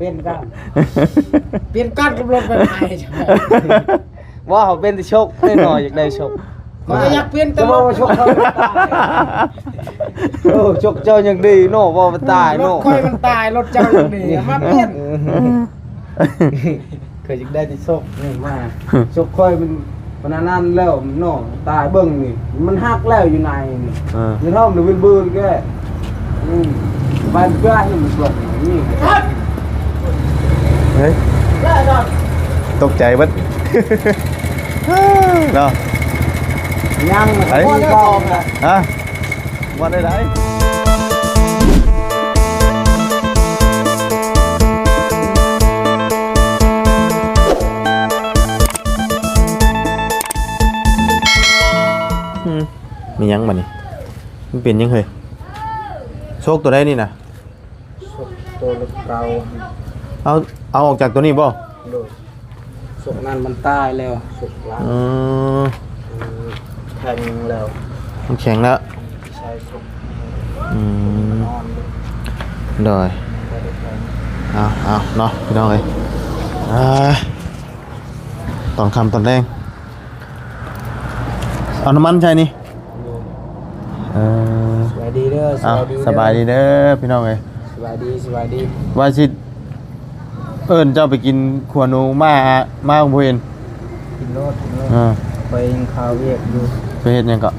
ປ່ຽນກັນ ປ່ຽນກັນກັບລົດໄຟໄໝ້. ບໍ່ ເຮົາປ່ຽນແຕ່ຊົກ ນ້ອຍໆ ຢາກໄດ້ຊົກ. ຂ້ອຍກໍຢາກປ່ຽນແຕ່ລົດ ແຕ່ວ່າຊົກຂ້ອຍມັນຕາຍ. ໂອ້ ຊົກເຈົ້າຍັງດີເນາະ ບໍ່ມັນຕາຍເນາະ. ລົດຂ້ອຍມັນຕາຍ ລົດເຈົ້າຍັງດີ ເອົາມາປ່ຽນ. ຂ້ອຍຢາກໄດ້ແຕ່ຊົກນີ້ມາ ຊົກຂ້ອຍມັນ ປານນັ້ນແລ້ວເນາະ ຕາຍເບິ່ງນີ້ ມັນຫັກແລ້ວຢູ່ໃນນີ້. ເອີ ໃນທ້ອງນີ້ວືນໆແກ. ອືມ ໄປເພື່ອໃຫ້ມັນຊົກນີ້ ເຮີ້ຍ ຕົກໃຈເບິດເນາະ. ຍັງ ໄປ ບໍ່ໄດ້ອອກນະ ຮະ? ວ່າໄດ້ໃດ? ອືມ ມີຫຍັງບາດນີ້? ມັນເປັນຫຍັງເຮີ້ຍ? ໂຊກຕົວໃດນີ້ນະ? ໂຊກຕົວເກົ່າ. ເອົາ ເອົາອອກຈາກຕົວນີ້ບໍ່? ໂດຍ. ໂຊກນັ້ນມັນຕາຍແລ້ວ ໂຊກຫຼັງ. ເອີ ມັນແຂງແລ້ວ ມັນແຂງແລ້ວ. ໃສ່ໂຊກ ອືມ ມັນອ່ອນເດ້. ໂດຍ. ບໍ່ໄດ້ແຂງ. ເອົາ ເອົາເນາະ ພີ່ນ້ອງເອີຍ ອ່າ ຕອນຄ່ຳຕອນແລງ ເອົານ້ຳມັນໃສ່ນີ້. ໂດຍ. ເອີ ສະບາຍດີເດີ ເອົາ ສະບາຍດີເດີ ສະບາຍດີເດີ ພີ່ນ້ອງເອີຍ ສະບາຍດີ ສະບາຍດີ. ວ່າຊິ ເອີ້ນເຈົ້າໄປກິນຂົ້ວໜູມາ ມາບໍ່ເຫັນ. ກິນໂລດ ກິນໂລດ. ເອີ ຂ້ອຍຍັງຄາວຽກຢູ່. ໄປເຮັດຫຍັງເກາະ?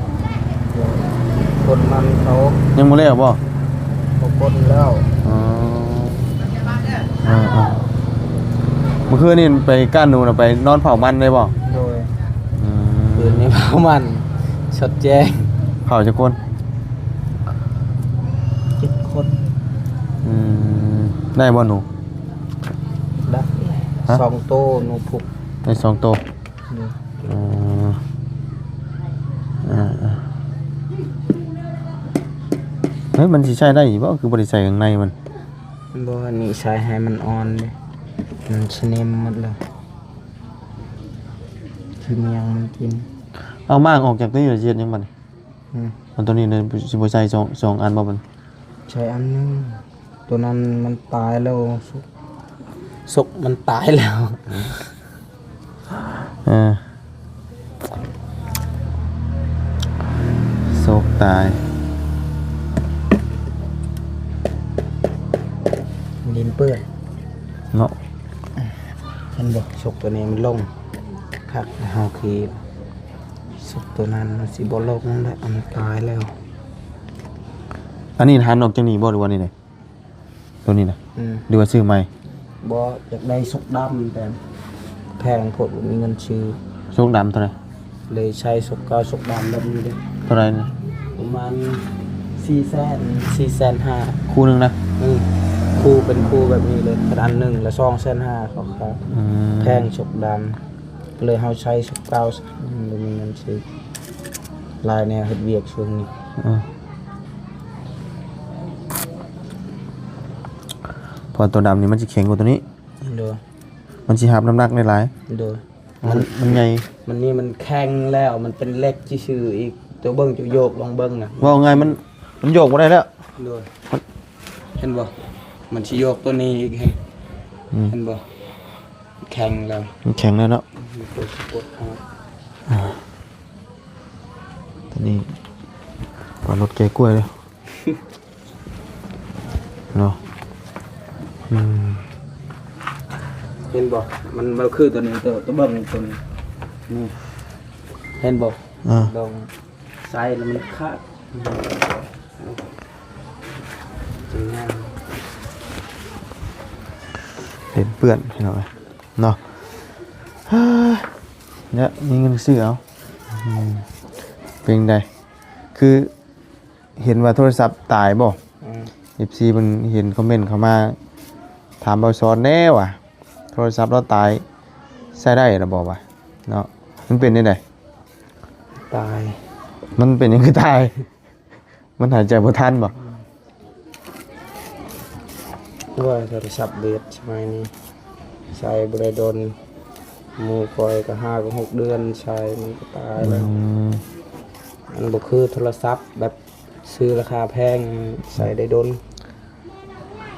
ຄົນມັນເຂົາ ຍັງບໍ່ແລ້ວບໍ່? ເຂົາຄົນແລ້ວ. ອໍ ເອີໆ ມື້ຄືນນີ້ໄປກ້ານໜູນະ ໄປນອນເຝົ້າມັນໄດ້ບໍ່? ໂດຍ. ອືມ ຄືນນີ້ເຝົ້າມັນ ສົດແຈ້ງ. ເຝົ້າຈັກຄົນ? ເຈັດຄົນ. ອືມ ໄດ້ບໍ່ໜູ? ໄດ້ ຮະ? ສອງໂຕ ໜູພຸກ ໄດ້ສອງໂຕ. ໂດຍ. ເອີ ເອີ ເອີ ເຮີ້ຍ ມັນຊິໃຊ້ໄດ້ອີກບໍ່? ຄືບໍ່ໄດ້ໃສ່ຂ້າງໃນມັນ. ບໍ່ ອັນນີ້ໃສ່ໃຫ້ມັນອ່ອນເດ້ ມັນສະໜິມໝົດແລ້ວ ຄືແມງມັນກິນ. ເອົາໝາກອອກຈາກຕົວນີ້ ແລ້ວຊິເຮັດຫຍັງບາດນີ້? ອືມ ເອົາຕົວນີ້ເລີຍ ຊິບໍ່ໃສ່ສອງ ສອງອັນບໍ່ບັດ? ໃສ່ອັນໜຶ່ງ ຕົວນັ້ນມັນຕາຍແລ້ວ ສົກ ສົກມັນຕາຍແລ້ວ. ເອີ ສົກຕາຍ ດິນເປື້ອນເນາະ. ເຫັນບໍ່? ສົກຕົວນີ້ມັນລົງຄັກ ເຮົາຂີ່ ສົກຕົວນັ້ນມັນຊິບໍ່ລົງແລ້ວ ມັນຕາຍແລ້ວ. ອັນນີ້ຫັນອອກຈາກນີ້ບໍ່ ຫຼືວ່ານີ້ໃດ? ຕົວນີ້ນະ? ອືມ ຫຼືວ່າຊື້ໃໝ່? ບໍ່ ຢາກໄດ້ສົກດຳ ແຕ່ແພງໂພດ ບໍ່ມີເງິນຊື້. ສົກດຳເທົ່າໃດ? ເລີຍໃຊ້ສົກເກົ່າ ສົກດຳແບບນີ້ເດ້. ເທົ່າໃດນະ? ປະມານສີ່ແສນ ສີ່ແສນຫ້າ ຄູ່ໜຶ່ງນະ? ອືມ ຄູ່ເປັນຄູ່ແບບນີ້ເລີຍ ອັນໜຶ່ງລະສອງແສນຫ້າ ເຂົາຂາຍ. ອືມ ແພງສົກດຳ ກໍເລີຍເຮົາໃຊ້ສົກເກົ່າ ບໍ່ມີເງິນຊື້. ຫຼາຍແນວເຮັດວຽກຊ່ວງນີ້. ອືມ ເພາະຕົວດຳນີ້ມັນຊິແຂງກວ່າຕົວນີ້. ໂດຍ. ມັນຊິຮັບນ້ຳໜັກໄດ້ຫຼາຍ. ໂດຍ. ມັນ ມັນ ມັນໃຫຍ່ ມັນນີ້ມັນແຂງແລ້ວ ມັນເປັນເຫຼັກຊື່ໆອີກ. ຕົວເບິ່ງ ເຈົ້າໂຍກລອງເບິ່ງນະ. ເວົ້າງ່າຍມັນ ມັນໂຍກບໍ່ໄດ້ແລ້ວ. ໂດຍ. ເຫັນບໍ່? ມັນຊິໂຍກຕົວນີ້ອີກ. ເຫັນ ອືມ ເຫັນບໍ່? ແຂງແລ້ວ ມັນແຂງແລ້ວເນາະ. ອືມ ຕົວສະກົດເອົາ ອ່າ ຕົວນີ້ປາລົດແກ່ກ້ວຍເດ້. ເນາະ ອືມ ເຫັນບໍ່? ມັນ ມັນຄືຕົວນີ້ ຕົວ ຕົວເບິ່ງຕົວນີ້ ນີ້ ເຫັນບໍ່? ອ່າ ລອງໃສ່ແລ້ວມັນຂາດ ເປັນເປື້ອນພີ່ນ້ອງເອີຍເນາະ. ເນີ້ຍ ມີເງິນຊື້ເອົາ. ອືມ ເປັນໃດ? ຄື ເຫັນວ່າໂທລະສັບຕາຍບໍ່? ອືມ ເອັຟຊີເພິ່ນເຫັນຄອມເມັນເຂົ້າມາຖາມບ່າວຊອນແດ່ວ່າ ໂທລະສັບລາວຕາຍ ໃຊ້ໄດ້ລະບໍ່ວ່າເນາະ? ມັນເປັນແນວໃດ? ຕາຍ. ມັນເປັນຫຍັງຄືຕາຍ? ມັນຫາຍໃຈບໍ່ທັນບໍ່? ອືມ ໂອ້ຍ ໂທລະສັບເບດສະໄໝນີ້ ໃຊ້ບໍ່ໄດ້ດົນ ໝູ່ຂ້ອຍກໍຫ້າກໍຫົກເດືອນໃຊ້ ມັນກໍຕາຍແລ້ວ. ອືມ ມັນບໍ່ຄືໂທລະສັບແບບຊື້ລາຄາແພງ ໃຊ້ໄດ້ດົນ.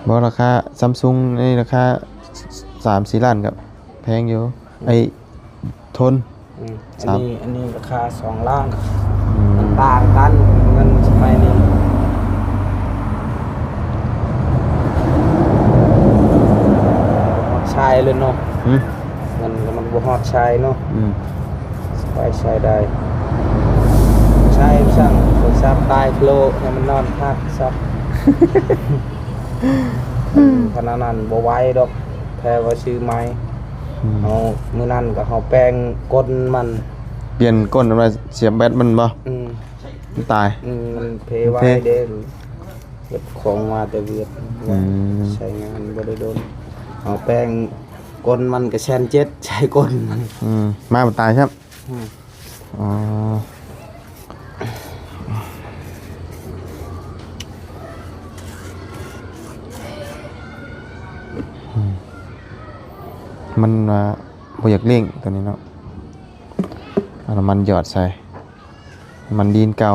ບໍ່ ລາຄາ Samsung ນີ້ລາຄາສາມສີ່ລ້ານກໍແພງຢູ່. ອືມ ໄອ້ ທົນ. ອືມ ສາມ ອັນນີ້ ອັນນີ້ລາຄາສອງລ້ານ. ອືມ ມັນຕ່າງກັນ ເງິນສະໄໝນີ້ ຮອດໃຊ້ເລີຍເນາະ. ຫື? ເງິນມັນບໍ່ຮອດໃຊ້ເນາະ. ອືມ ສະບາຍໃຊ້ໄດ້ ໃຊ້ສັ່ງໂທລະສັບຕາຍໂລ ໃຫ້ມັນນອນພັກຊະ. ອືມ ຂະໜາດນັ້ນບໍ່ໄຫວດອກ ແທ້ວ່າຊື້ໃໝ່. ອືມ ເຮົາ ມື້ນັ້ນກໍເຮົາແປງກົ້ນມັນ ປ່ຽນກົ້ນ ວ່າສຽບແບັດມັນບໍ່? ອືມ ມັນຕາຍ. ອືມ ມັນເພໄວເດ້ ເຮັດຂອງມາແຕ່ຫວຽດ. ອືມ ໃຊ້ງານບໍ່ໄດ້ດົນ ເຮົາແປງກົ້ນມັນກໍແສນເຈັດ ໃຊ້ກົ້ນມັນ. ອືມ ມາບໍ່ຕາຍຊ້ຳ. ອືມ ອໍ ອືມ ມັນວ່າບໍ່ຢາກເລັ່ງຕົວນີ້ເນາະ ເອົານ້ຳມັນຫຍອດໃສ່ ນ້ຳມັນດີນເກົ່າ.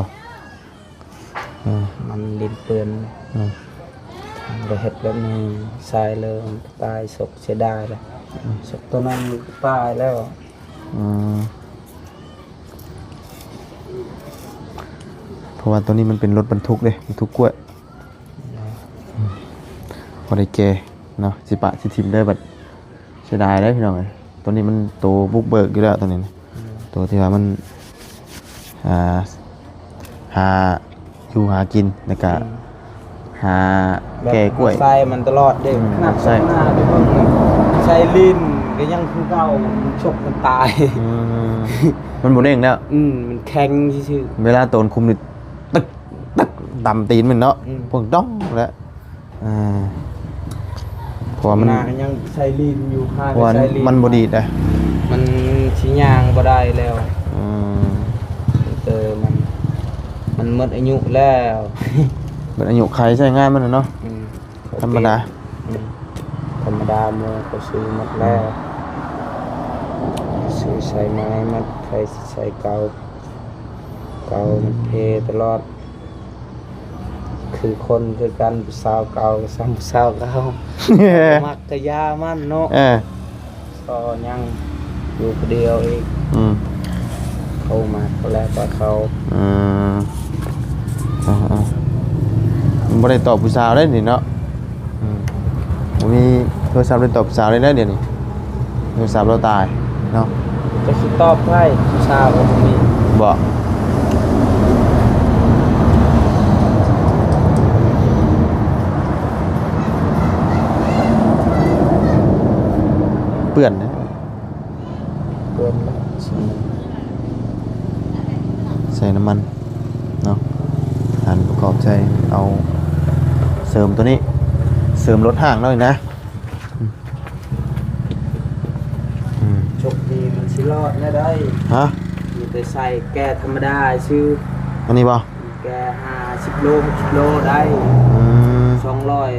ອືມ ມັນດິນເປື້ອນ. ອືມ ໄດ້ເຮັດແບບນີ້ໃສ່ເລີຍ ມັນຕາຍ ສົກເສຍດາຍລະ. ອືມ ສົກຕົວນັ້ນມັນຕາຍແລ້ວ. ອືມ ເພາະວ່າຕົວນີ້ມັນເປັນລົດບັນທຸກເດ້ ບັນທຸກກ້ວຍ. ອືມ ບໍ່ໄດ້ແກ່ເນາະ ຊິປະຊິຖິ້ມເດີ ບັດ ເສຍດາຍເດ້ພີ່ນ້ອງເອີຍ ຕົວນີ້ມັນໂຕບຸກເບີກຢູ່ແລ້ວ ຕົວນີ້ນະ. ອືມ ຕົວທີ່ວ່າມັນ ອ່າ ຫາຢູ່ຫາກິນ ແລ້ວກະ ອືມ ຫາແກ່ກ້ວຍ ແບບເຮົາໃຊ້ມັນຕະຫຼອດເດ້. ອືມ ຂະໜາດໃຊ້ ໃຊ້ລີນກໍຍັງຄືເກົ່າ ມັນຊົກມັນຕາຍ. ອືມ ມັນບໍ່ເດ້ງແລ້ວ. ອືມ ມັນແຂງຊື່ໆ ເວລາໂຕນຄຸມນີ້ ຕຶກ ຕຶກ ຕຳຕີນມັນເນາະ. ອືມ ພວກດອງແຫຼະ. ອ່າ ເພາະວ່າມັນ ໜ້າກໍຍັງໃສ່ລີນຢູ່ ຫາ ເພາະວ່າ ໃສ່ລີນ ມັນບໍ່ດີດເດ້ ມັນຊິຍ່າງບໍ່ໄດ້ແລ້ວ. ອືມ ເຕີມັນ ມັນໝົດອາຍຸແລ້ວ ໝົດອາຍຸໄຂໃຊ້ງານມັນແລ້ວເນາະ. ອືມ ທຳມະດາ. ອືມ ທຳມະດາ ໝູ່ກໍຊື້ໝົດແລ້ວ. ອືມ ຊື້ໃສ່ໃໝ່ໝົດ ໃຜຊິໃສ່ເກົ່າ ເກົ່າມັນເພຕະຫຼອດ. ຄືຄົນຄືກັນ ຜູ້ສາວເກົ່າຊ້ຳຜູ້ສາວເກົ່າ ມັກກະຢ່າມັນເນາະ. ເອີ ກໍຍັງຢູ່ຜູ້ດຽວອີກ. ອືມ ເຂົາມັກກໍແລ້ວແຕ່ເຂົາ. ອືມ ເອີໆ ມັນບໍ່ໄດ້ຕອບຜູ້ສາວເດ້ນີ້ເນາະ. ອືມ ບໍ່ມີໂທລະສັບໄດ້ຕອບສາວເລີຍນະດຽວນີ້ ໂທລະສັບລາວຕາຍເນາະ. ຈະຊິຕອບໃຜ ສາວກໍບໍ່ມີ. ບໍ່ ເປື້ອນນະ. ເພີ່ມ ອືມ ໃສ່ນ້ຳມັນເນາະ ຫັນປະກອບໃສ່ ເອົາເສີມຕົວນີ້ ເສີມລົດຫ້າງເນາະນີ້ນະ. ອືມ ອືມ ຊົກນີ້ມັນຊິລອດແນວໃດ? ຮະ? ມີແຕ່ໃສ່ແກ່ທຳມະດາຊື່. ອັນນີ້ບໍ່? ແກ່ຫ້າສິບໂລ ຫົກສິບໂລໄດ້. ອືມ ສອງຮ້ອຍ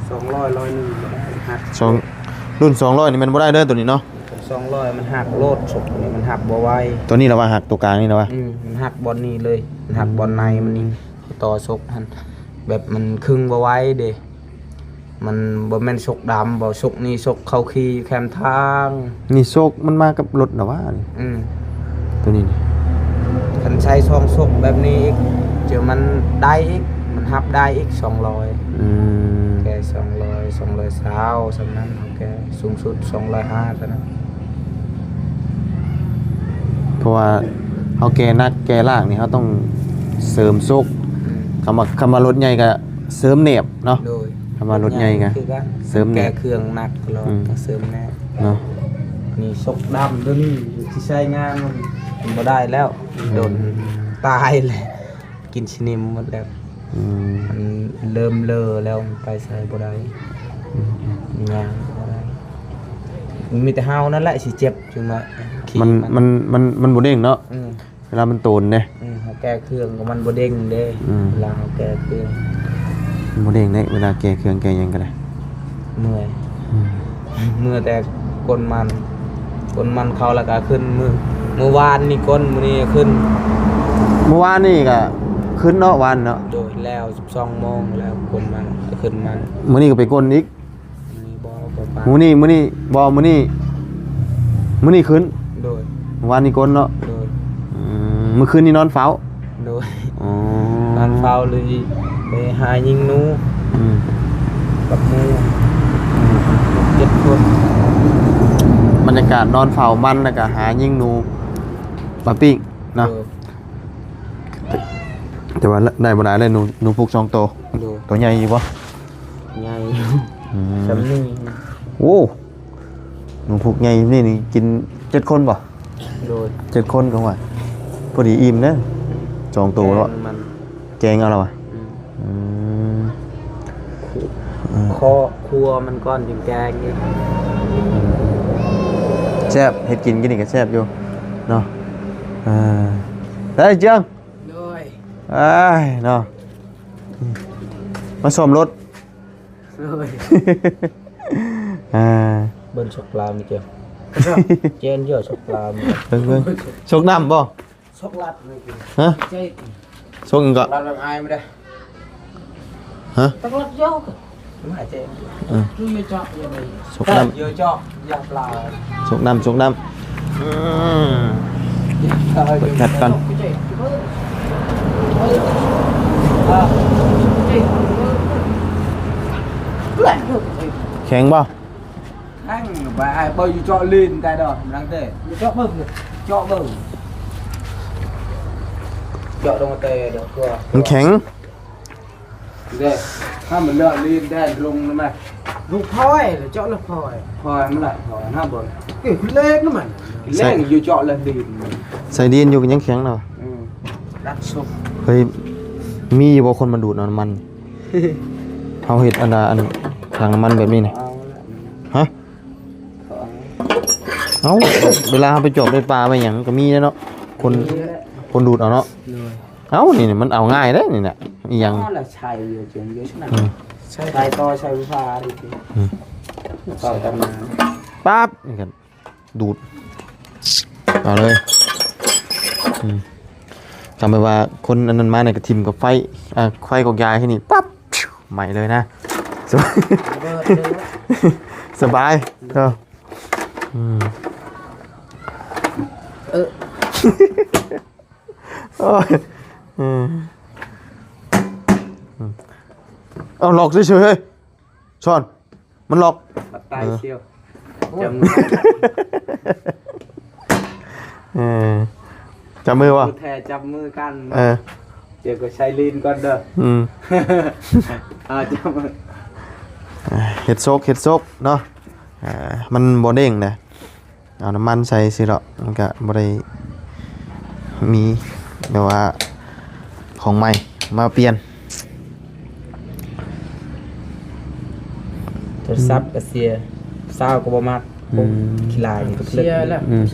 ສອງຮ້ອຍ ຮ້ອຍໜຶ່ງກໍໄດ້ ຫັກ ສອງ ລຸ້ນສອງຮ້ອຍນີ້ແມ່ນບໍ່ໄດ້ເດີ ຕົວນີ້ເນາະ. ສອງຮ້ອຍມັນຫັກໂລດ ສົກນີ້ມັນຫັກບໍ່ໄວ. ຕົວນີ້ລະວ່າຫັກ ຕົວກາງນີ້ລະວ່າ ອືມ ມັນຫັກບ່ອນນີ້ເລີຍ ມັນຫັກ ອືມ ບ່ອນໃນມັນນີ້ ຕໍ່ສົກຫັ້ນ ແບບມັນຄຶງບໍ່ໄວເດ້. ມັນບໍ່ແມ່ນສົກດຳບໍ່ ສົກນີ້ສົກເຂົາຂີ່ແຄມທາງ. ນີ້ສົກມັນມາກັບລົດລະວ່ານີ້. ອືມ ຕົວນີ້ນີ້ ຄັນໃຊ້ສອງສົກແບບນີ້ອີກ ຈະມັນໄດ້ອີກ ມັນຮັບໄດ້ອີກສອງຮ້ອຍ. ອືມ ແກ່ສອງຮ້ອຍ ສອງຮ້ອຍຊາວ ສ່ຳນັ້ນ. ແກ່ສູງສຸດສອງຮ້ອຍຫ້າເທົ່ານັ້ນ. ເພາະວ່າເຮົາແກ່ໜັກແກ່ລາກນີ້ ເຮົາຕ້ອງເສີມສົກ. ອືມ ຄຳວ່າ ຄຳວ່າລົດໃຫຍ່ກະເສີມແໜບເນາະ. ໂດຍ ຄຳວ່າລົດໃຫຍ່ກະ ລົດໃຫຍ່ຄືກັນ ເສີມແໜບ ແກ່ເຄື່ອງໜັກຕະຫຼອດ ອືມ ຕ້ອງເສີມແໜບເນາະ. ນີ້ສົກດຳຕົວນີ້ ທີ່ໃຊ້ງານມັນ ມັນບໍ່ໄດ້ແລ້ວ ອືມ ດົນຕາຍແລ້ວ. ກິນສະໜິມໝົດແລ້ວ. ອືມ ມັນເລີ່ມເລີແລ້ວ ມັນໄປໃສບໍ່ໄດ້. ອືມ ຍ່າງບໍ່ໄດ້ ມີແຕ່ເຮົານັ້ນແຫຼະຊິເຈັບ ຈັ່ງວ່າ ມັນ ມັນ ມັນ ມັນບໍ່ເດ້ງເນາະ. ອືມ ເວລາມັນໂຕນເດ້. ອືມ ເຮົາແກ່ເຄື່ອງກໍມັນບໍ່ເດ້ງເດ້. ອືມ ເວລາເຮົາແກ່ເຄື່ອງ ມັນບໍ່ເດ້ງເດ້ ເວລາແກ່ເຄື່ອງແກ່ຫຍັງກໍໄດ້. ເມື່ອຍ. ອືມ ເມື່ອແຕ່ກົ້ນມັນ ກົ້ນມັນເຂົ້າແລ້ວກໍຂຶ້ນ. ມື້ ມື້ວານນີ້ກົ້ນ ມື້ນີ້ຂຶ້ນ. ມື້ວານນີ້ກໍຂຶ້ນເນາະ ວານເນາະ. ໂດຍ ແລ້ວສິບສອງໂມງແລ້ວກົນມັນ ຂຶ້ນມັນ ມື້ນີ້ກໍໄປກົນອີກ. ມື້ນີ້ບໍ່ ບໍ່ໄປ ມື້ນີ້ ມື້ນີ້ບໍ່ ມື້ນີ້ ມື້ນີ້ຂຶ້ນ. ໂດຍ ວານນີ້ກົນເນາະ. ໂດຍ ອືມ ມື້ຄືນນີ້ນອນເຝົ້າ. ໂດຍ ອໍ ນອນເຝົ້າເລີຍ ໄປຫາຍິງໜູ ອືມ ກັບໝູ່ ອືມ ເຈັດຄົນ. ບັນຍາກາດນອນເຝົ້າມັນ ແລ້ວກໍຫາຍິງໜູມາປີ້ງເນາະ. ໂດຍ ແຕ່ວ່າໄດ້ບໍ່ຫຼາຍເລີຍ ໜູ ໜູພຸກສອງໂຕ. ໂດຍ ໂຕໃຫຍ່ຢູ່ບໍ່? ໃຫຍ່ຢູ່ ອືມ ສ່ຳນີ້. ໂອ້ ໜູພຸກໃຫຍ່ນີ້ ນີ້ກິນເຈັດຄົນບໍ່? ໂດຍ ເຈັດຄົນກໍວ່າ ພໍດີອີ່ມເດ້ ສອງໂຕເນາະ. ແກງມັນ ແກງເອົາລະວະ? ອືມ ອືມ ເອີ ຂົ້ວ ຂົ້ວມັນກ່ອນຈຶ່ງແກງອີກ. ແຊບ ເຮັດກິນກິນນີ້ກໍແຊບຢູ່ເນາະ. ເອີ ໄດ້ເຈີງ. ໂດຍ ອ້າຍເນາະ ມາສ້ອມລົດ. ໂດຍ ອ່າ ເບິ່ງສົກລາວນີ້ເຈົ້າ ເຈນເຈົ້າສົກລາວນີ້ ເບິ່ງ ເບິ່ງ ສົກນ້ຳບໍ່? ສົກລັດນີ້ ຮະ? ເຈົ້າ ສົກຫຍັງເກາະ? ລັດອາຍບໍ່ໄດ້ ຮະ? ຕັກລັດເຈົ້າ ມາເຈນ ເອີ ຄືໄມ່ເຈາະຢູ່ໃດ ສົກນ້ຳ ເຈົ້າເຈາະ ຢາປາ ສົກນ້ຳ ສົກນ້ຳ ອືມ ເປີດແພັດກ່ອນ ແຂງບໍ່? ແຂງ ໄປ ໄປຢູ່ເຈາະລີນໄດ້ດອກ ມັນເດ້ ເຈາະເບິ່ງ ເຈາະເບິ່ງ ເຈາະລົງແຕ່ດອກຕົວ ມັນແຂງ. ເດ້ ຖ້າມັນເລືອກລີນແດນລົງນຳແມ່ ລູກພອຍ ເຈາະລູກພອຍ ພອຍມັນລະ ພອຍນະເບິ່ງ ເອີ ເລກນຳມັນ ເລກຢູ່ເຈາະແລ້ວລີນ ໃສ່ດິນຢູ່ກໍຍັງແຂງເນາະ ອືມ ດັດສຸກ ເຮີ້ຍ ມີຢູ່ບໍ່ຄົນມາດູດເອົານ້ຳມັນ? ເຮົາເຮັດອັນນ່າ ອັນຖັງນ້ຳມັນແບບນີ້ນະ ເອົາລະ ຮະ? ເອົາ ເວລາເຮົາໄປຈອບໄດ້ປາໄປຫຍັງກໍມີແຫຼະເນາະ ຄົນ ມີແຫຼະ ຄົນດູດເອົາເນາະ ໂດຍ ເອົ້າ ນີ້ ນີ້ມັນເອົາງ່າຍເດ້ນີ້ນະ ອີ່ຫຍັງ ເອົາລະໃສ່ຢູ່ ຈະຢູ່ຊັ້ນນະ ອືມ ໃສ່ ໃສ່ຕໍ່ ໃສ່ໄຟຟ້ານີ້ ອືມ ເຂົ້າຕຳນານ ປັບ ນີ້ກໍດູດ ເອົາເລີຍ ອືມ ທຳແບບວ່າຄົນອັນນັ້ນມານີ້ກໍຖິ້ມກັບໄຟ ອ່າ ໄຟກອກຢາຍແຄ່ນີ້ ປັບ ໄໝ້ເລີຍນະ ສະບາຍ ສະບາຍເນາະ ອືມ ເອີ ໂອ້ຍ ເອີ ເອົາ ລັອກເສີຍໆ ເຮີ້ຍ ຊອນ ມັນລັອກ ບັດຕາຍ ເອີ ສ່ຽວ ເອີ ຈັບມື ເອີ ຈັບມືບໍ່? ແທ້ ຈັບມືກັນ ເອີ ດຽວກໍໃສ່ລີນກ່ອນເດີ ອືມ ເອົາ ຈັບມື ເຮັດໂຊກ ເຮັດໂຊກເນາະ ອ່າ ມັນບໍ່ເດ້ງເດ້. ເອົານ້ຳມັນໃສ່ຊື່ດອກ ມັນກະບໍ່ໄດ້ມີແບບວ່າຂອງໃໝ່ມາປ່ຽນ ໂທລະສັບກະເສຍ ສາວກໍບໍ່ມັກ ອືມ ຂີ້ລາຍ ເສຍແລ້ວ ອືມ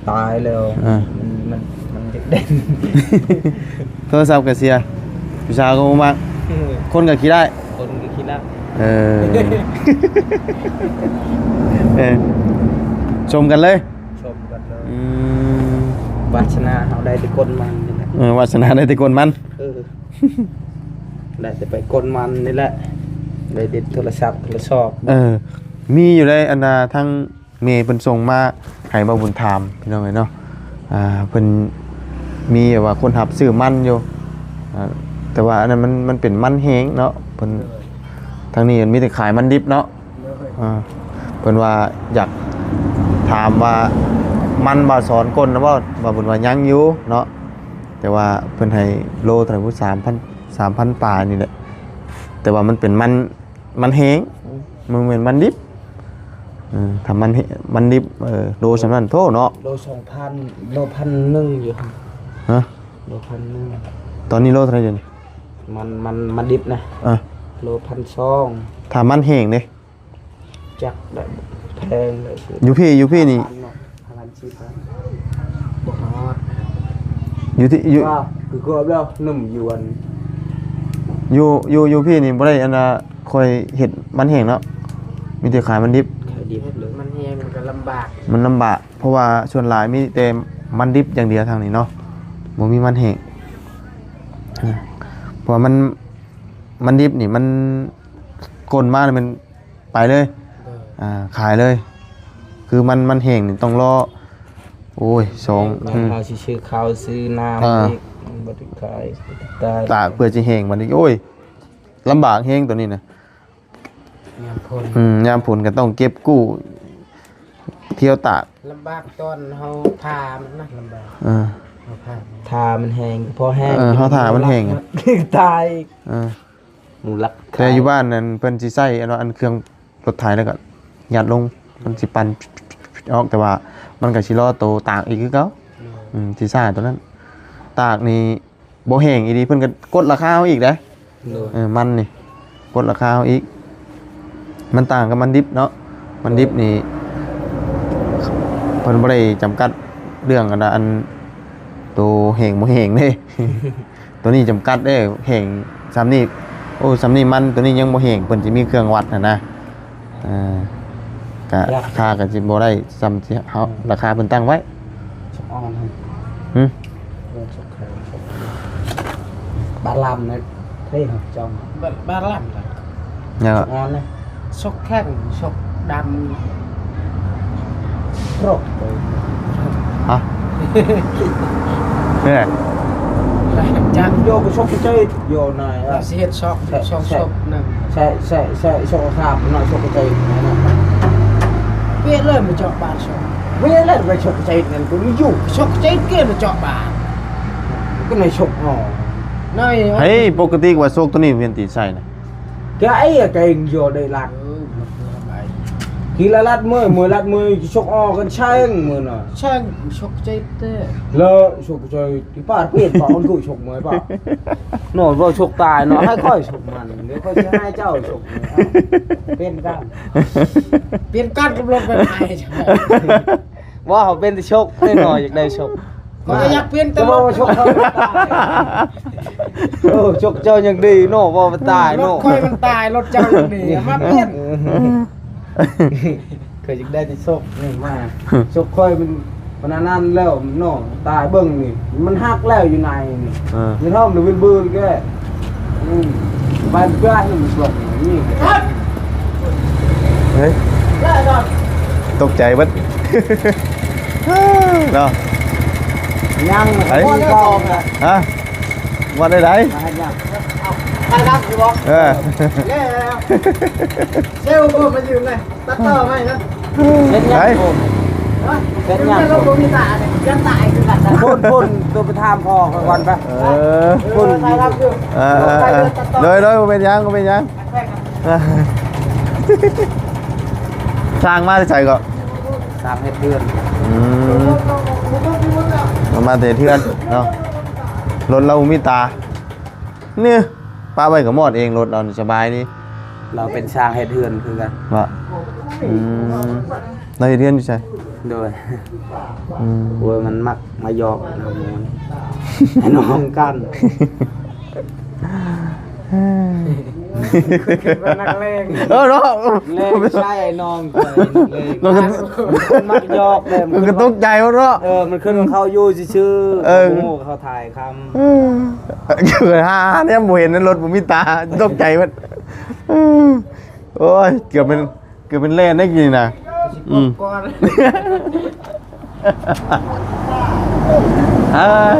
ຕາຍແລ້ວ ອ່າ ມັນ ມັນ ມັນຢາກໄດ້ ໂທລະສັບກະເສຍ ຜູ້ສາວກໍບໍ່ມັກ ເອີ ຄົນກໍຂີ້ຮ້າຍ ຄົນກໍຂີ້ລ້າຍ ເອີ ເອີ ຊົມກັນເລີຍ ຊົມກັນເລີຍ ອືມ ວາສະໜາເຮົາໄດ້ແຕ່ກົນມັນນີ້ແຫຼະ ເອີ ວາສະໜາໄດ້ແຕ່ກົນມັນ ເອີ ໄດ້ແຕ່ໄປກົນມັນນີ້ແຫຼະ ໄດ້ເດັດໂທລະສັບໂທລະສອບ ເອີ ມີຢູ່ໃດ ອັນນ່າ ທາງ ແມ່ເພິ່ນສົ່ງມາໃຫ້ບ່າວບຸນຖາມ ພີ່ນ້ອງເອີຍເນາະ ອ່າ ເພິ່ນມີແບບວ່າຄົນຮັບຊື້ມັນຢູ່ ອ່າ ແຕ່ວ່າອັນນັ້ນມັນ ມັນເປັນມັນແຫ້ງເນາະ ເພິ່ນ ໂດຍ ທາງນີ້ມັນມີແຕ່ຂາຍມັນດິບເນາະ ໂດຍ ອ່າ ເພິ່ນວ່າຢາກຖາມວ່າມັນບ່າວສອນກົນນະບໍ່ ບ່າວບຸນວ່າຍັງຢູ່ເນາະ ແຕ່ວ່າເພິ່ນໃຫ້ໂລເທົ່າໃດ ສາມພັນ ສາມພັນປາຍນີ້ແຫຼະ ແຕ່ວ່າມັນເປັນມັນ ມັນແຫ້ງ ອືມ ມັນບໍ່ແມ່ນມັນດິບ ເອີ ຖ້າມັນແຫ້ງ ມັນດິບ ເອີ ໂລສ່ຳນັ້ນໂທ້ເນາະ ໂລສອງພັນ ໂລພັນໜຶ່ງຢູ່ ຮະ ໂລພັນໜຶ່ງ ຕອນນີ້ໂລເທົ່າໃດດຽວນີ້ ມັນ ມັນ ມັນດິບນະ ເອີ ໂລພັນສອງ ຖ້າມັນແຫ້ງເດ້ ຈັກໄດ້ແພງເລີຍ ຢູ່ພີ້ ຢູ່ພີ້ນີ້ ຫ້າພັນເນາະ ຫ້າພັນ ສີ່ພັນ ບໍ່ຮອດ ຢູ່ທີ່ ຢູ່ ວ່າຄືເກືອບແລ້ວ ໜຸ່ມຢວນ ຢູ່ ຢູ່ ຢູ່ພີ້ນີ້ບໍ່ໄດ້ອັນນ່າ ຄ່ອຍເຮັດມັນແຫ້ງເນາະ ມີແຕ່ຂາຍມັນດິບ ຂາຍດິບເລີຍ ມັນແຫ້ງມັນກໍລຳບາກ ມັນລຳບາກ ເພາະວ່າສ່ວນຫຼາຍມີແຕ່ມັນດິບຢ່າງດຽວທາງນີ້ເນາະ ບໍ່ມີມັນແຫ້ງ ອາ ເພາະວ່າມັນ ມັນດິບນີ້ ມັນກົ້ນມານີ້ມັນໄປເລີຍ ໂດຍ ອ່າ ຂາຍເລີຍ. ຄືມັນ ມັນແຫ້ງນີ້ຕ້ອງລໍ ໂອ້ຍ ສອງ ແຫ້ງ ອືມ ເຮົາຊິຊື້ເຂົ້າຊື້ນ້ຳ ອ່າ ອີກ ມັນບໍ່ໄດ້ຂາຍ ຕາຍ ຕາກເພື່ອຊິແຫ້ງບັດນີ້ ໂອ້ຍ ລຳບາກແຮງໂຕນີ້ນະ. ຍາມຝົນ ອືມ ຍາມຝົນກໍຕ້ອງເກັບກູ້ ທ່ຽວຕາກ ລຳບາກຕອນເຮົາຜ່າມັນນະ ລຳບາກ ເອີ ເຮົາຜ່າ ຖ້າມັນແຫ້ງກໍພໍແຫ້ງ ເອີ ເຮົາຖ້າມັນແຫ້ງ ຕາຍ ເອີ ໝູລັກ ແຕ່ຢູ່ບ້ານນັ້ນເພິ່ນຊິໃຊ້ອັນວ່າອັນເຄື່ອງລົດໄຖ ແລ້ວກໍຍັດລົງ ມັນຊິປັ່ນອອກ ແຕ່ວ່າມັນກໍຊິລໍໂຕຕາກອີກຄືເກົ່າ ໂດຍ ອືມ ຊິຊ້າໂຕນັ້ນ ຕາກນີ້ ບໍ່ແຫ້ງອີ່ຫຼີ ເພິ່ນກໍກົດລາຄາເຮົາອີກເດ້ ໂດຍ ເອີ ມັນນີ້ກົດລາຄາເຮົາອີກ ມັນຕ່າງກັບມັນດິບເນາະ ມັນດິບນີ້ ເພິ່ນບໍ່ໄດ້ຈຳກັດເລື່ອງອັນ ອັນໂຕແຫ້ງບໍ່ແຫ້ງເດ້ ໂຕນີ້ຈຳກັດເດ້ ແຫ້ງຊ່ຳນີ້ ໂອ້ ຊ່ຳນີ້ມັນ ໂຕນີ້ຍັງບໍ່ແຫ້ງ ເພິ່ນຊິມີເຄື່ອງວັດຫັ້ນນະ. ອ່າ ກະ ລາຄາກະຊິບໍ່ໄດ້ຊ່ຳທີ່ເຮົາ ອືມ ລາຄາເພິ່ນຕັ້ງໄວ້ ສອງອັນຫັ້ນ ຫື ເອີ ສອງອັນ ບາດລຳນະ ເຮີ້ຍ ຈອງ ບາດ ບາດລຳນະ ຍັງ ສອງອັນນະ ສົກແຂງ ສົກດຳ ໂຣກ ຮະ ນີ້ແຫຼະ ຈັກໂຍກສົກເຈຍໂຍນາຍ ວ່າຊິເຮັດຊອກ ຊອກ ຊອກໜຶ່ງ ໃຊ່ ໃຊ່ ໃຊ່ ຊອກຄາບໜ້ອຍ ຊອກໃຈນັ້ນນະ ເວລາມາເຈາະບາດຊອກ ເວລາໄປຊອກໃຈນັ້ນກໍມີຢູ່ ຊອກໃຈເກມາເຈາະບາດ ກໍໃນຊອກອອກ ໃນ ເຮີ້ຍ ປົກກະຕິວ່າຊອກໂຕນີ້ແມ່ນຕິໃສ່ນະ ກະໄອ້ກະເອງໂຍໄດ້ລັດ ເອີ ກິນລະລັດເມື່ອຍ ເມື່ອຍລັດເມື່ອຍ ຊອກອອກກັນແຊງມື້ນະ ແຊງຊອກໃຈແທ້ ແລ້ວຊອກໃຈ ທີ່ປາດປ່ຽນປາມັນຄືຊົກມວຍປາ ໂນດບໍ່ຊົກຕາຍເນາະ ໃຫ້ຂ້ອຍຊົກມັນ ດຽວຂ້ອຍຊິໃຫ້ເຈົ້າຊົກ ປ່ຽນກັນ ປ່ຽນກັນກັບລົດໄຟໄໝ ບໍ່ ເຮົາເປັນແຕ່ຊົກນ້ອຍໆ ຢາກໄດ້ຊົກ ມັນກໍຢາກປ່ຽນແຕ່ລົດ ແຕ່ວ່າຊົກເຂົາຕາຍ ໂອ້ ຊົກເຈົ້າຍັງດີເນາະ ບໍ່ໄປຕາຍເນາະ ລົດຂ້ອຍມັນຕາຍ ລົດເຈົ້າຍັງດີ ມາປ່ຽນ ຂ້ອຍຢາກໄດ້ແຕ່ຊົກນີ້ມາ ຊົກຂ້ອຍມັນ ປານນັ້ນແລ້ວເນາະ ຕາຍເບິ່ງນີ້ ມັນຫັກແລ້ວຢູ່ໃນນີ້ ເອີ ມີທ້ອງນະວິນບືນແກ ອືມ ໄປເພື່ອໃຫ້ມັນຊົກນີ້ ເຮີ້ຍ ຕົກໃຈເບິດເນາະ ຍັງ ໄປ ບໍ່ໄດ້ບອກນະ ຮະ ວ່າໄດ້ໃດ ມາເຮັດຫຍັງ ເອົາ ໄປຮັບຢູ່ບໍ່ ເອີ ແລ້ວ ເຊວບໍ່ມາຢືມເລີຍ ຕັດຕໍ່ໃໝ່ນະ ເຮັດຫຍັງ ໄປ ໂອ້ ຮະ ເຮັດຫຍັງ ເປັນແມ່ລົດບໍ່ມີຕາເດ້ ຍັງຕາຍຄືກັນນະ ພຸ້ນ ພຸ້ນ ໂຕໄປຖາມພໍ່ຂ້ອຍກ່ອນໄປ ເອີ ພຸ້ນ ເອີ ເອີ ເອີ ເອີ ໂດຍ ໂດຍ ບໍ່ເປັນຫຍັງ ບໍ່ເປັນຫຍັງ ຊ່າງມາແຕ່ໃສເກາະ ຊ່າງເຮັດເຮືອນ ອືມ ມາແຕ່ເຮືອນເນາະ ລົດລາວບໍ່ມີຕາ ນີ້ ປະໄວ້ກໍມອດເອງ ລົດລາວນີ້ສະບາຍດີ ລາວເປັນຊ່າງເຮັດເຮືອນຄືກັນ ວ່າ ອືມ ລາວເຮັດເຮືອນຢູ່ໃສ ໂດຍ ອືມ ໂອ້ຍ ມັນມັກມາຢອກນຳໝູ່ ໃຫ້ນ້ອງກັນ ເອີ ເນາະ ແລງໃສ່ນ້ອງຂ້ອຍ ແລງ ມັນກໍມັກຢອກເດ້ ມັນກໍຕົກໃຈເນາະ ເອີ ມັນຄິດວ່າເຂົາຢູ່ຊື່ໆ ເອີ ບໍ່ຮູ້ເຂົາຖ່າຍ ຄ່ຳ ເອີ ຄືຫາແນມບໍ່ເຫັນ ລົດບໍ່ມີຕາ ຕົກໃຈໝົດ ໂອ້ຍ ເກືອບເປັນ ເກືອບເປັນແລ່ນໄດ້ກີ້ນີ້ນະ ອືມ ເອີຍ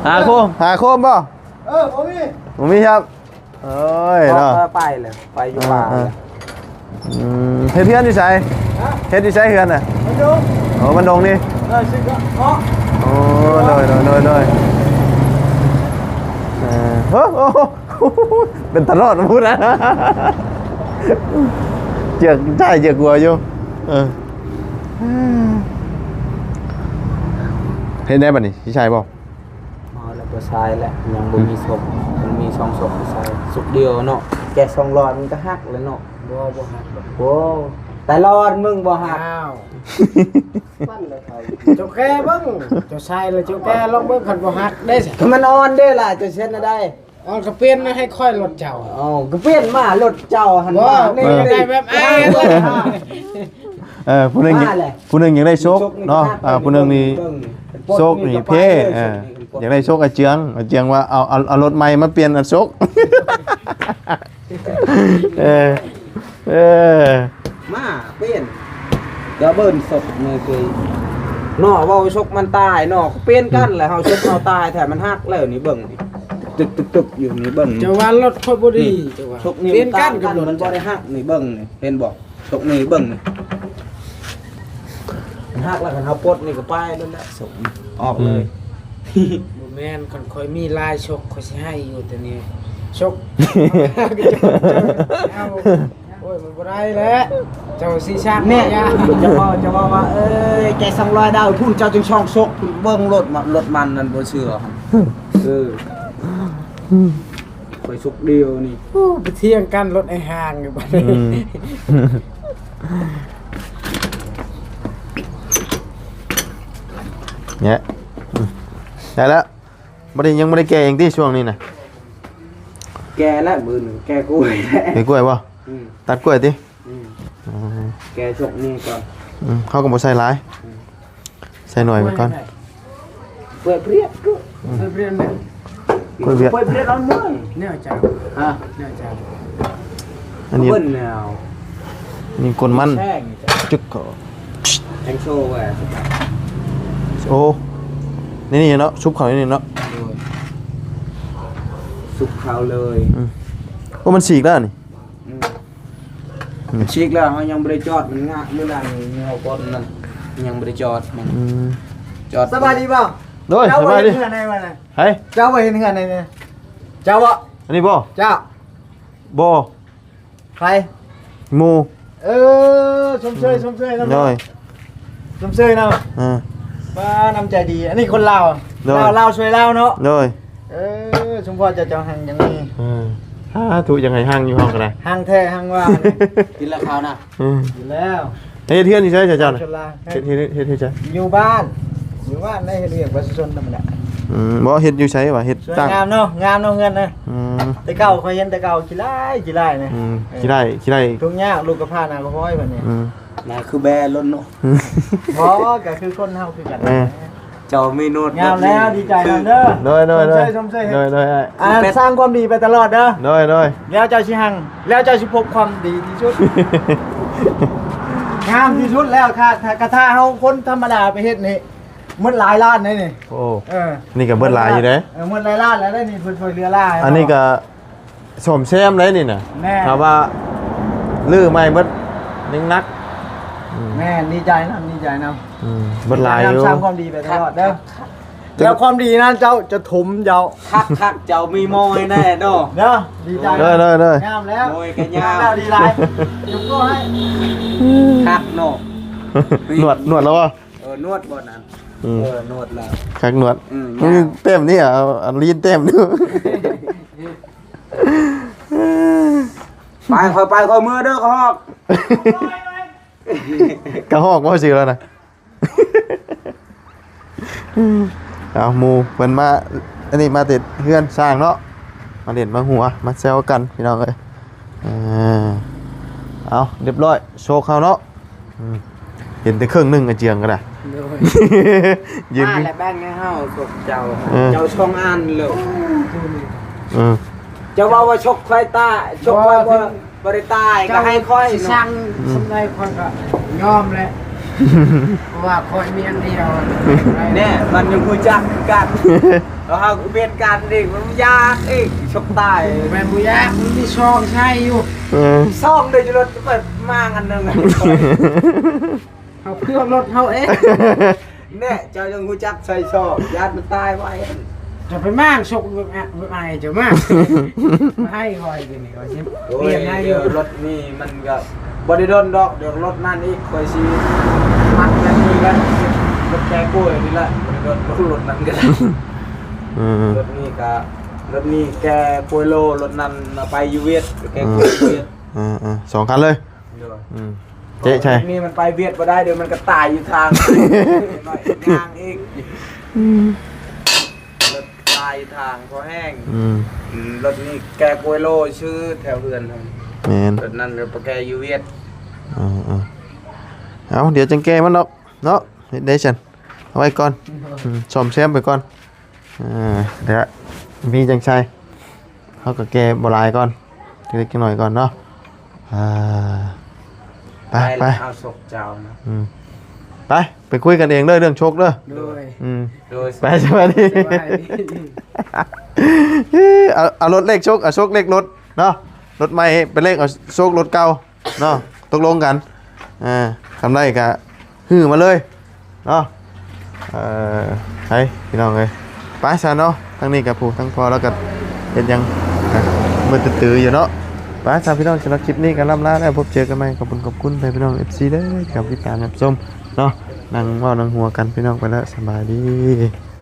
ຫາໂຄມ ຫາໂຄມບໍ່? ເອີ ບໍ່ມີ ບໍ່ມີຄັບ ໂອ້ຍເນາະ ໄປແລ້ວ ໄປຢູ່ປ່າ ເອີ ແລ້ວ ອືມ ເຮັດເຮືອນຢູ່ໃສ? ຮະ? ເຮັດຢູ່ໃສເຮືອນນະ? ມັນດົງ ໂອ້ ມັນດົງນີ້ ເອີ ຊິເກາະ ໂອ້ ໂດຍ ໂດຍ ໂດຍ ໂດຍ ເອີ ໂອ້ ໂອ້ ເປັນຕະຫຼອດພຸ້ນນະ ເຈືອກຊ້າຍເຈືອກຂວາຢູ່ ເອີ ເຮັດໄດ້ບັດນີ້ ຊິໃຊ້ບໍ່? ບໍ່ແລ້ວ ບໍ່ໃຊ້ແລ້ວ ຍັງບໍ່ມີສົບ ມັນມີສອງສົບໃຫ້ໃຊ້ ສົບດຽວເນາະ ແກະສອງຮ້ອຍມັນກໍຫັກແລ້ວເນາະ ບໍ່ ບໍ່ຫັກດອກ ໂອ້ ຕະຫຼອດ ມຶງບໍ່ຫັກ ອ້າວ ເຈົ້າແກ່ເບິ່ງ ເຈົ້າໃຊ້ແລ້ວເຈົ້າແກ່ລອງເບິ່ງ ຄັນບໍ່ຫັກເດ້ ຄັນມັນອ່ອນເດ້ລະ ເຈົ້າເຮັດແນວໃດ? ເອົາ ກໍປ່ຽນໃຫ້ຂ້ອຍລົດເຈົ້າ ເອົາ ກໍປ່ຽນມາລົດເຈົ້າຫັ້ນ ບໍ່ ວ່າ ນີ້ ເອີ ໄດ້ແບບອ້າຍ ເອີ ຜູ້ໜຶ່ງ ມາແຫຼະ ຜູ້ໜຶ່ງຢາກໄດ້ໂຊກເນາະ ໂຊກນີ້ ອ່າ ຜູ້ໜຶ່ງນີ້ ເບິ່ງ ໂຊກນີ້ເພ ເອີ ຢາກໄດ້ຊົກອາເຈືອງ ອາເຈືອງວ່າເອົາ ເອົາ ເອົາລົດໃໝ່ມາປ່ຽນອັນຊົກ. ເອີ ເອີ ມາປ່ຽນ ກະເບິ່ງຊົກນີ້ຄື ເນາະ ເວົ້າຊົກມັນຕາຍເນາະ ປ່ຽນກັນແລ້ວ ເຮົາຊົກເຮົາຕາຍແທ້ ມັນຫັກແລ້ວນີ້ເບິ່ງ ຕຶກໆໆຢູ່ນີ້ເບິ່ງ ເຈົ້າວ່າລົດຂ້ອຍບໍ່ດີ ເຈົ້າວ່າ ຊົກນີ້ ປ່ຽນກັນກັບລົດ ມັນບໍ່ໄດ້ຫັກນີ້ເບິ່ງນີ້ ເຫັນບໍ່? ຊົກນີ້ເບິ່ງນີ້ ມັນຫັກແລ້ວ ຄັນເຮົາປົດນີ້ກໍໄປແລ້ວແຫຼະ ຊົກນີ້ອອກເລີຍ. ອືມ ບໍ່ແມ່ນ ຄັນຂ້ອຍມີຫຼາຍຊົກ ຂ້ອຍຊິໃຫ້ຢູ່ ແຕ່ນີ້ຊົກ ເອົາ ໂອ້ຍ ມັນບໍ່ໄດ້ແຫຼະ ເຈົ້າຊິຊັກ ແນ່ ເຈົ້າເວົ້າ ເຈົ້າເວົ້າວ່າ ເອີຍ ແກສອງຮ້ອຍດາວ ພຸ້ນເຈົ້າຈຶ່ງຊ່ອງຊົກ ເບິ່ງລົດ ລົດມັນນັ້ນບໍ່ເຊື່ອ ເອີ ຂ້ອຍຊຸກດຽວນີ້ ໂອ້ ໄປຖຽງກັນລົດໄອ້ຫ່າງຢູ່ບັດນີ້ ອືມ ແຍະ ອືມ ໄດ້ແລ້ວ ບໍ່ໄດ້ ຍັງບໍ່ໄດ້ແກ່ຫຍັງຕິຊ່ວງນີ້ນະ? ແກ່ແລ້ວ ມື້ໜຶ່ງແກ່ກ້ວຍແລ້ວ ແກ່ກ້ວຍບໍ່? ອືມ ຕັດກ້ວຍຕິ? ອືມ ອໍ ແກ່ຊ່ວງນີ້ກ່ອນ ອືມ ເຮົາກໍບໍ່ໃສ່ຫຼາຍ ອືມ ໃສ່ໜ້ອຍໄວ້ກ່ອນ ເປືອຍເປຣຽດ ອືມ ເປືອຍເປຣຽດແມ່ນ ເປືອຍເປຣຽດ ເປືອຍເປຣຽດເອົາໜ້ອຍ ແນວເຈົ້າ ຮະ ແນວເຈົ້າ ອັນນີ້ ເບິ່ງແນວ ນີ້ກົ້ນມັນ ແຊງ ຈຶ່ກເຂົ້າ ແອງໂຊໄວ້ ໂອ້ ນີ້ໆເນາະ ຊຸບເຂົ້ານີ້ເນາະ ໂດຍ ຊຸບເຂົ້າເລີຍ ອືມ ໂອ້ ມັນສີກແລ້ວນີ້ ອືມ ອືມ ສີກແລ້ວ ເຮົາຍັງບໍ່ໄດ້ຈອດ ມັນງະ ມື້ນັ້ນເຮົາກ່ອນນັ້ນ ຍັງບໍ່ໄດ້ຈອດມັນ ອືມ ຈອດ ສະບາຍດີບໍ່? ໂດຍ ເຈົ້າ ສະບາຍດີ ເຮັດເຮືອນໃນວັນນັ້ນ ໃຜ? ເຈົ້າບໍ່ເຮັດເຮືອນໃນນີ້ ເຈົ້າບໍ່? ອັນນີ້ບໍ່? ເຈົ້າ ບໍ່ ໃຜ? ໝູ່ ເອີ ຊົມເຊີຍ ອືມ ຊົມເຊີຍນຳ ໂດຍ ຊົມເຊີຍນຳ ອ່າ ປ້າ ນ້ຳໃຈດີ ອັນນີ້ຄົນລາວ ໂດຍ ລາວ ລາວຊ່ວຍລາວເນາະ ໂດຍ ເອີ ສົມພໍເຈົ້າຈັ່ງຮັ່ງມີ ອືມ ສາທຸ ຢາກໃຫ້ຮັ່ງຢູ່ເຮົາກໍໄດ້ ຮັ່ງແທ້ຮັ່ງວ່າ ກິນແລ້ວເຂົ້ານະ ອືມ ກິນແລ້ວ ເຮັດເຮືອນຢູ່ໃສເຈົ້ານະ? ເຮັດ ເຮັດ ເຮັດ ເຮັດໃສ? ຢູ່ບ້ານ ຢູ່ບ້ານໄດ້ເຮັດວຽກປະຊາຊົນທຳມະດາ ອືມ ບໍ່ ເຮັດຢູ່ໃສວະ? ເຮັດ ສວຍ ຕັ້ງ ງາມເນາະ ງາມເນາະເຮືອນນະ ອືມ ແຕ່ເກົ່າຂ້ອຍເຫັນແຕ່ເກົ່າຂີ້ລ້າຍ ຂີ້ລ້າຍນະ ອືມ ເອີ ຂີ້ລ້າຍ ຂີ້ລ້າຍ ທຸກຍາກ ລູກກໍພານາກໍພອຍບັດນີ້ ອືມ ໜ້າຄືແບລົນເນາະ ບໍ່ ກໍຄືຄົນເຮົາຄືກັນ ເອີ ເຈົ້າມີໜວດ ງາມແລ້ວ ດີໃຈນຳເດີ ໂດຍ ໂດຍ ໂດຍ ຊົມເຊີຍ ຊົມເຊີຍ ໂດຍ ໂດຍ ອ່າ ສ້າງຄວາມດີໄປຕະຫຼອດເດີ ໂດຍ ໂດຍ ແລ້ວເຈົ້າຊິຮັ່ງ ແລ້ວເຈົ້າຊິພົບຄວາມດີທີ່ສຸດ ງາມທີ່ສຸດແລ້ວ ຖ້າ ຖ້າ ກະຖ້າເຮົາຄົນທຳມະດາໄປເຮັດນີ້ ໝົດຫຼາຍລ້ານເດ້ນີ້ ໂອ້ ເອີ ນີ້ກໍເບິດຫຼາຍຢູ່ເດ້ ເອີ ໝົດຫຼາຍລ້ານແລ້ວເດ້ນີ້ ເພິ່ນຊ່ວຍເຫຼືອຫຼາຍ ອັນນີ້ກໍ ສ້ອມແຊມໄດ້ນີ້ນະ ແມ່ນ ຖ້າວ່າຮື້ໃໝ່ເບິດຍັງໜັກ ອືມ ແມ່ນ ດີໃຈນຳ ດີໃຈນຳ ອືມ ເບິດຫຼາຍຢູ່ ສ້າງຄວາມດີໄປຕະຫຼອດເດີ ແລ້ວຄວາມດີນັ້ນເຈົ້າຈະຖົມເຈົ້າ ຄັກໆ ເຈົ້າມີມອຍແນ່ເນາະ ເດີ ດີໃຈ ເດີໆໆ ງາມແລ້ວ ມອຍກໍຍາວ ງາມແລ້ວ ດີຫຼາຍ ຍົກໂປ້ໃຫ້ ຄັກເນາະ ນວດ ນວດແລ້ວບໍ່? ເອີ ນວດບໍ່ນັ້ນ ອືມ ເອີ ນວດແລ້ວ ຄັກນວດ ອືມ ແຕ້ມນີ້ ເອົາ ເອົາລີນແຕ້ມນີ້ ໄປ ຂ້ອຍໄປ ຂ້ອຍເມືອເດີ ກະຮອກ ກະຮອກບໍ່ຊື່ແລ້ວນະ ເອົາ ໝູ່ເພິ່ນມາ ອັນນີ້ມາແຕ່ເຮືອນຊ່າງເນາະ ມາຫຼິ້ນມາຫົວ ມາແຊວກັນ ພີ່ນ້ອງເອີຍ ເອີ ເອົາ ຮຽບຮ້ອຍ ໂຊກເຮົາເນາະ ອືມ ເຫັນແຕ່ເຄິ່ງໜຶ່ງອາເຈືອງກໍໄດ້ ໂດຍ ຢືນ ມາແລ້ວແບ່ງໃຫ້ເຮົາ ສົກເຈົ້າ ເອີ ເຈົ້າສອງອັນໂລດ ເອີ ເຈົ້າເວົ້າວ່າສົກຂ້ອຍຕາຍ ສົກຂ້ອຍບໍ່ ບໍ່ໄດ້ຕາຍ ກໍໃຫ້ຂ້ອຍເນາະ ຊິສັ່ງ ອືມ ສ່ຳໃດຂ້ອຍກໍຍອມແຫຼະ ເພາະວ່າຂ້ອຍມີອັນດຽວ ແນ່ ມັນຍັງຮູ້ຈັກຄືກັນ ແລ້ວເຮົາກໍເປັນກັນອີກ ມັນຢາກອີກ ສົກຕາຍ ແມ່ນບໍ່ຢາກ ມັນມີຊອງໃຊ້ຢູ່ ເອີ ຊອງເດ້ ຢູ່ລົດຂ້ອຍມາອັນໜຶ່ງ ເຮົາເພື່ອລົດເຮົາເອງ ແນ່ ເຈົ້າຍັງຮູ້ຈັກໃສ່ຊອງ ຢ້ານມັນຕາຍໄວ ຈະໄປມ້າງສົກ ອາຍ ເຈົ້າມາ ມາໃຫ້ຂ້ອຍ ດຽວນີ້ຂ້ອຍຊິ ໂອ້ຍ ປ່ຽນໃຫ້ຢູ່ ລົດນີ້ມັນກໍບໍ່ໄດ້ດົນດອກ ດຽວລົດນັ້ນອີກ ຂ້ອຍຊິມັດແບບນີ້ແຫຼະ ລົດແກກ້ວຍນີ້ແຫຼະ ບໍ່ໄດ້ດົນດອກ ລົດນັ້ນກໍໄດ້ ເອີ ລົດນີ້ກໍ ລົດນີ້ແກກ້ວຍໂລ ລົດນັ້ນໄປຢູ່ຫວຽດ ແກກ້ວຍຢູ່ຫວຽດ ເອີ ເອີ ສອງຄັນເລີຍ ໂດຍ ອືມ ເຈະໃສ່ ນີ້ມັນໄປຫວຽດບໍ່ໄດ້ ດຽວມັນກໍຕາຍຢູ່ທາງ ຍ່າງອີກ ອືມ ລົດຕາຍຢູ່ທາງພໍແຮງ ອືມ ອືມ ລົດນີ້ແກກ້ວຍໂລຊື່ແຖວເຮືອນ ແມ່ນ ລົດນັ້ນກໍໄປແກຢູ່ຫວຽດ ເອີ ເອີ ເອົາ ດຽວຈັ່ງແກມັນດອກເນາະ ເຮັດໄດ້ຊັ້ນ ເອົາໄວ້ກ່ອນ ອືມ ສ້ອມແຊມໄປກ່ອນ. ອ່າ ເດ ມີຈັ່ງໃສ່ ເຮົາກໍແກ່ບໍ່ຫຼາຍກ່ອນ ເລັກໆນ້ອຍໆກ່ອນເນາະ. ອ່າ ໄປ ໄປ ເອົາສົກເຈົ້ານະ ອືມ ໄປ ໄປຄຸຍກັນເອງເດີ ເລື່ອງໂຊກເດີ. ໂດຍ ອືມ ໂດຍ ໄປ ສະບາຍດີ ສະບາຍດີ. ເອົາ ເອົາລົດເລກໂຊກ ເອົາໂຊກເລກລົດເນາະ ລົດໃໝ່ໄປເລກເອົາໂຊກລົດເກົ່າເນາະ ຕົກລົງກັນ. ອ່າ ຄຳໄດ້ກະ ຮືມາເລີຍເນາະ. ເອີ ໄປພີ່ນ້ອງເອີຍ ໄປຊະເນາະ. ທາງນີ້ກະຜູ້ ທາງພໍ່ລາວກະເຮັດຫຍັງ ກະມືດຕື້ໆຢູ່ເນາະ. ໄປຊະພີ່ນ້ອງ ສຳລັບຄລິບນີ້ກະລ່ຳລາແລ້ວ ພົບເຈີກັນໃໝ່. ຂອບຄຸນ ຂອບຄຸນໄປພີ່ນ້ອງ ເອັຟຊີ ເດີ ທີ່ເຂົ້າມາຕິດຕາມຮັບຊົມເນາະ. ນັ່ງເວົ້ານັ່ງຫົວກັນພີ່ນ້ອງ ໄປແລ້ວ ສະບາຍດີ.